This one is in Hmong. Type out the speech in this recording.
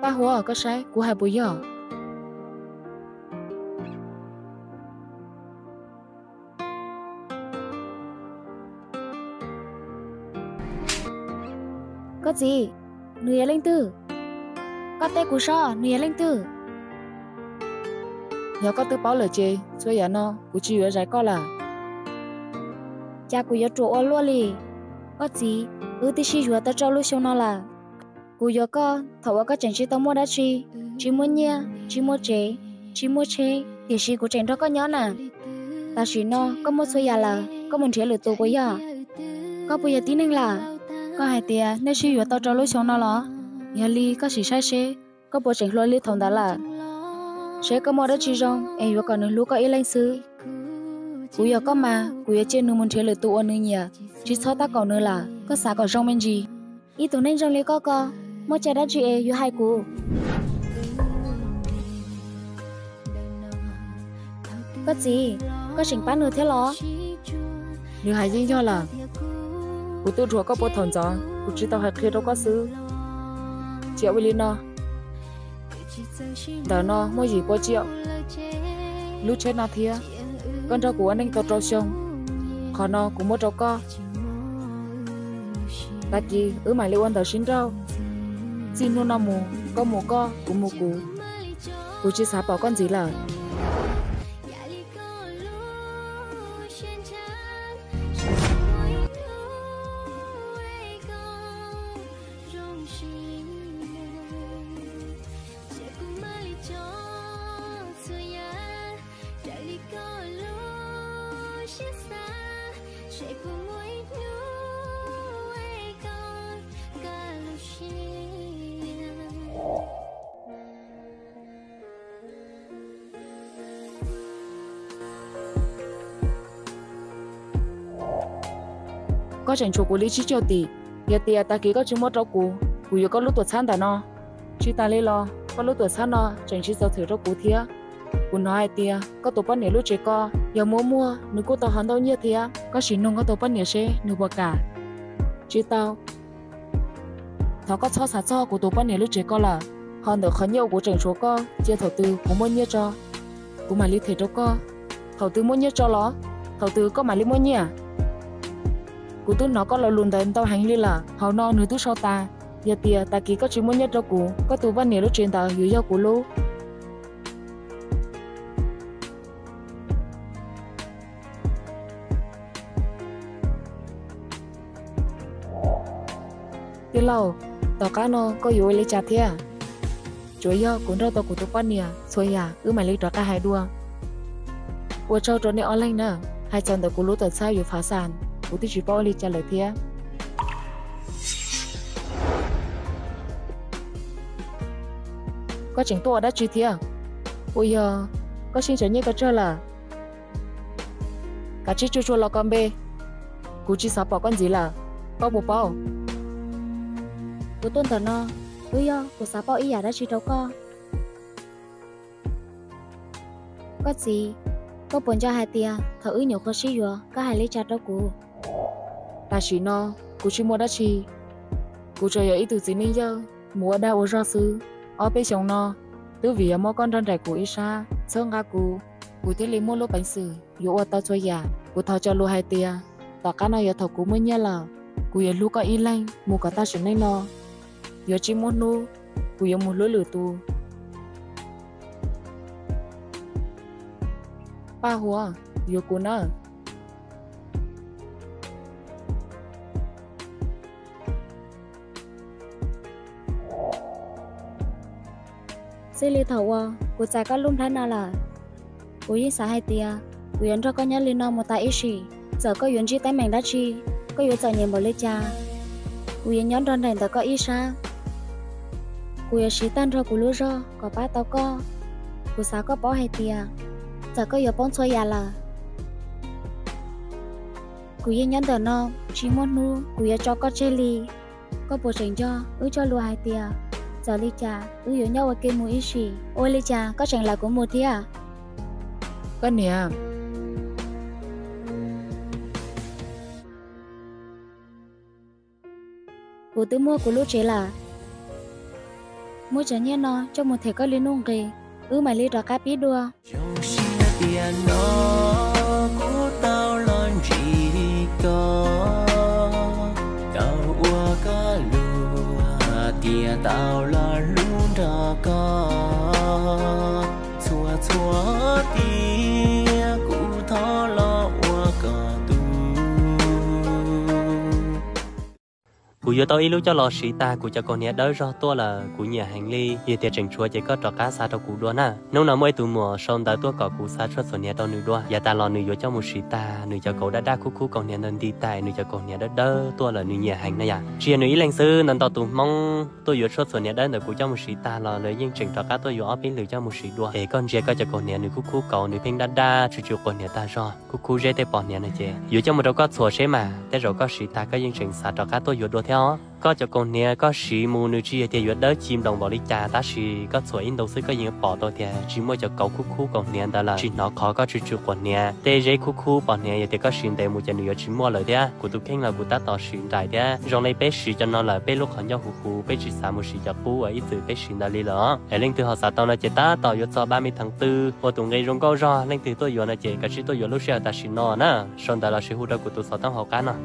Paj Huab, koj saib kuv hais puas yog? Koj txiv, nws yog leej twg? Koj teb kuv seb nws yog leej twg. Yog koj twb paub lawm ces txhua yam no kuv tsis yuav zais koj lawm. Cas kuv yuav ruam ua luaj li. Koj txiv, wb twb sib yuav tau rau lub xyoo no lawm. Kuv yuav koj thaum uas koj tseem tsis tau muaj dab tsi, tsis muaj nyiaj, tsis muaj tsev, tsis muaj tsheb, tiam sis kuv tseem nrog koj nyob na. Tam sim no koj muaj txhua yam lawm, koj mus nrhiav lwm tus puas yog? Koj puas yog tib neeg lawm? Koj hais tias nej sib yuav tau rau lub xyoo no los? Yog li koj sim saib seb koj puas tseem hluas li thaum ntawd lawm. Seb koj muaj dab tsi zoo es yuav kom nws hlub koj ib leeg xwb. Kuv yog koj mas kuv yuav cia nws mus nrhiav lwm tus uas nws nyiam, tsis txhob tab kaum nws lawm. Koj xav kom zoo me ntsis. Ib tug neeg zoo li koj ko, muaj cai dab tsi es yuav hais kuv? Koj txiv, koj tseem pab nws thiab los? Nws hais yeej yog lawm. Kuv twb dhuav koj puag thaum ntxov, kuv tsis tau hais qhia rau koj xwb. Cia ua li no, ntawm no muaj yim pua tsiaj, lub tsheb no thiab. Koj nrog kuv ua neej tau rau xyoo, qhov no kuv muab rau koj. Tag kis wb mam li ua ntawv sib nrauj. Txij hnub no mus koj mus koj, kuv mus kuv. Kuv tsis xav pom koj ntxiv lawm. Koj tseem tshuav kuv li tsib caug tim, yog tias tag kis koj tsis muab rau kuv, kuv yuav koj lub tuam txhab ntawm no. Tsis tas li los koj lub tuam txhab no tseem tsis txaus them rau kuv thiab. Kuv hnov hais tias koj tus poj niam lub tsev ko yog muab muag nws kuj tau hov ntau nyiaj thiab. Koj sim nug koj tus poj niam seb nws puas kam. Tsis tau. Thov koj txhob xav txog kuv tus poj niam lub tsev ko lawm. Ho ntawm qhov nyiaj uas kuv tseem tshuav koj, cia thaum twg kuv muaj nyiaj tso, kuv mam li them rau koj. Thaum twg muaj nyiaj tso los? Thaum twg koj mam li muaj nyiaj? Kuv twb hnov koj lo lus ntawd ntau heev li lawm, hauv no nws twb sau tas. Yog tias tag kis koj tsis muaj nyiaj rau kuv, koj tus poj niam lub tsev ntawd yuav yog kuv lub. Tij laug, tom qab no koj yuav ua li cas thiab? Tsuas yog kuv nrog tau kuv tus poj niam, txhua yam wb mam li rov qab hais dua. Ua tsaug rau nej ob leeg na. Hais txog ntawm kuv lub tuam txhab yuav fav xam, kuv twb tsis paub ua li cas lawm thiab. Koj tseem tuaj ua dab tsi thiab? Puas yog koj sib ntsaws nyiaj koj tsawg lawm? Kav tsij tsuag tsuag los koj npe, kuv tsis xav pom koj ntxiv lawm, koj puas paub? Kuv tuaj ntawm no twb yog kuv xav paub ib yam dab tsi rau koj. Koj txiv, koj puas nco hais tias thaum wb nyuam qhuav sib yuav koj hais li cas rau kuv? Tam sim no kuv tsis muaj dab tsi, kuv tsuas yog ib tug txiv neej yawg mus ua dag ua zog xwb. Ob peb xyoos no twb vim yog muab koj nrog nraim kuv ib sab txhawb nqa kuv, kuv thiaj li muaj lub peev xwm yuav ua tau txhua yam. Kuv thov cog lus hais tias tom qab no yuav thaum kuv muaj nyiaj lawm, kuv yuav hlub koj ib leeg mus kom tag sim neej no. Yuav tsis muaj hnub kuv yuav mus hlub lwm tus. Paj Huab, yuav kuv nawb. Txij li thaum uas kuv txais koj lub nplhaib no lawm, kuv yeej xav hais tias kuv yuav nrog koj nyob li no mus tas ib sim. Txawm koj yuav ntsib teeb meem dab tsi, koj yuav txom nyem npaum li cas, kuv yuav nyob nrog nraim ntawm koj ib sab. Kuv yuav siv tag nrho kuv lub zog kom pab tau koj. Kuv xav koj paub hais tias txawm koj yuav poob txhua yam lawm, kuv yeej nyob ntawm no, tsis muaj hnub kuv yuav tso koj tseg li. Koj puas tseem nco wb cog lus hais tias txawm li cas wb yuav nyob ua ke mus ib sim? Ua li cas koj tseem lawv kuv mus thiab? Koj niam, kuv twb muaj kuv lub tsev lawm. Muab cov nyiaj no coj mus them koj li nuj nqis, wb mam li rov qab pib dua. Zoo siab tias no kuv tau los ntsib koj, tau ua koj luag, tias tau los hlub nrog koj txhua txhua tiam, kuv thov los ua koj tus. Kuv yuav tau ib lub coj los siv tag, kuv cov kaus hniav dawb zog tuaj lawm, kuv nyiam heev li. Yog tias tseem tshuav ces koj rov qab xa rau kuv dua na. Hnub no muaj ib tug muam sau ntawv tuaj kom kuv xa tshuaj txhuam hniav rau nws dua, yav tas los nws yuav coj mus siv tag, nws cov kaus dab dab khub khub kaus hniav ntawd nti tas, nws cov kaus hniav dawb dawb tuaj lawm, nws nyiam heev na yom. Tsis yog nws ib leeg xwb, ntau ntau tus Hmoob tuaj yuav tshuaj txhuam hniav dawb ntawm kuv coj mus siv tag los lawv yeej tseem rov qab tuaj yuav ob peb lwm coj mus siv dua. Es koj ntsia koj cov kaus hniav nws khub khub kaus, nws pheej dab dab tsw tsw quas hniav tag zog, khub khub zeb tej pos hniav no ces yuav coj mus rau koj txhuam seb mas tej zaum koj siv tag koj yeej tseem xav rov qab tuaj yuav dua thiab os. Koj cov kaus hniav koj siv mus nws tsis yog tias yuav dawb ci nploos npaum li cas, tab sis koj txhuam ib ntu xwb koj yeej pom tau tias tsis muaj cov kaus khub khub kaus hniav ntawd lawm, tsis hnov qhov koj tsw tsw quas hniav. Tej zeb khub khub pos hniav yog tias koj siv ntev mus ces nws yuav tsis muaj lawm thiab. Kuv tus kheej los kuv tab tom siv nraim thiab. Zoo li peb siv cov no lawm peb lub qhov ncauj huv huv, peb tsis xav mus siv cov qub uas ib txwm peb siv ntawd li lawm. Es leej twg ho xav tau no ces tab tom yuav txog ba mi theev tw ua tus nqi zoo nkauj zog, leej twg tuaj yuav no ces kav tsij tuaj yuav lub sij hawm tam sim no na. Sau ntawv los sis hu rau kuv tus xov tooj hauv qab no.